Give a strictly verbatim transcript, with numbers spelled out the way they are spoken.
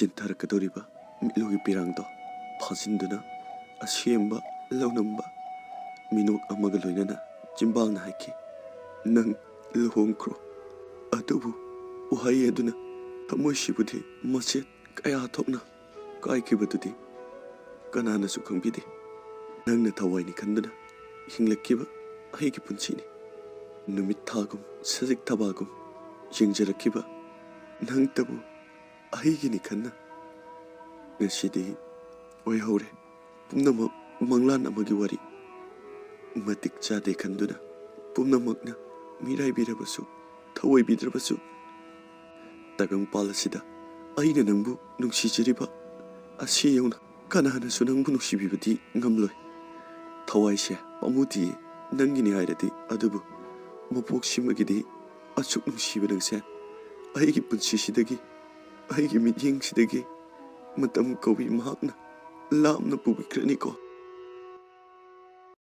ꯆꯤꯟꯊꯔꯛꯀꯗꯧꯔꯤꯕ ꯃꯤꯠꯂꯨꯒꯤ ꯄꯤꯔꯥꯡꯗꯣ ꯐꯥꯖꯤꯟꯗꯨꯅ ꯑꯁꯦꯡꯕ ꯂꯧꯅꯝꯕ ꯃꯤꯅꯣꯛ ꯑꯃꯒ ꯂꯣꯏꯅꯅ ꯆꯤꯝꯕꯥꯜꯅ ꯍꯥꯏꯈꯤ, "ꯅꯪ ꯂꯨꯍꯣꯡꯈ꯭ꯔꯣ꯫" ꯑꯗꯨꯕꯨ ꯋꯥꯍꯩ ꯑꯗꯨꯅ ꯊꯃꯣꯏꯁꯤꯕꯨꯗꯤ ꯃꯆꯦꯠ ꯀꯌꯥ ꯊꯣꯛꯅ ꯀꯥꯏꯈꯤꯕꯗꯨꯗꯤ ꯀꯅꯥꯅꯁꯨ ꯈꯪꯕꯤꯗꯦ꯫ ꯅꯪꯅ ꯊꯋꯥꯏꯅꯤ ꯈꯟꯗꯨꯅ ꯍꯤꯡꯂꯛꯈꯤꯕ ꯑꯩꯒꯤ ꯄꯨꯟꯁꯤꯅꯤ꯫ ꯅꯨꯃꯤꯠ ꯊꯥꯒꯨꯝ ꯁꯖꯤꯛ ꯊꯕꯥꯒꯨꯝ ꯌꯦꯡꯖꯔꯛꯈꯤꯕ ꯅꯪꯇꯕꯨ ꯑꯩꯒꯤꯅꯤ ꯈꯟꯅ ꯉꯁꯤꯗꯤ ꯑꯣꯏꯍꯧꯔꯦ ꯄꯨꯝꯅꯃꯛ ꯃꯪꯂꯥꯟ ꯑꯃꯒꯤ ꯋꯥꯔꯤ꯫ ꯃꯇꯤꯛ ꯆꯥꯗꯦ ꯈꯟꯗꯨꯅ ꯄꯨꯝꯅꯃꯛꯅ ꯃꯤꯔꯥꯏꯕꯤꯔꯕꯁꯨ, ꯊꯑꯣꯏꯕꯤꯗ꯭ꯔꯕꯁꯨ, ꯇꯥꯏꯕꯪꯄꯥꯜ ꯑꯁꯤꯗ ꯑꯩꯅ ꯅꯪꯕꯨ ꯅꯨꯡꯁꯤꯖꯔꯤꯕ ꯑꯁꯤ ꯌꯧꯅ ꯀꯅꯥꯅꯁꯨ ꯅꯪꯕꯨ ꯅꯨꯡꯁꯤꯕꯤꯕꯗꯤ ꯉꯝꯂꯣꯏ꯫ ꯊꯋꯥꯏꯁꯦ ꯄꯥꯝꯃꯨꯗꯤꯌꯦ ꯅꯪꯒꯤꯅꯤ ꯍꯥꯏꯔꯗꯤ, ꯑꯗꯨꯕꯨ ꯃꯄꯣꯛꯁꯤꯃꯒꯤꯗꯤ ꯑꯁꯨꯛ ꯅꯨꯡꯁꯤꯕ ꯅꯪꯁꯦ ꯑꯩꯒꯤ ꯄꯨꯟꯁꯤꯁꯤꯗꯒꯤ, ꯑꯩꯒꯤ ꯃꯤꯠꯌꯦꯡꯁꯤꯗꯒꯤ ꯃꯇꯝ ꯀꯧꯏ ꯃꯍꯥꯛꯅ ꯂꯥꯞꯅ ꯄꯨꯕꯤꯈ꯭ꯔꯅꯤꯀꯣ꯫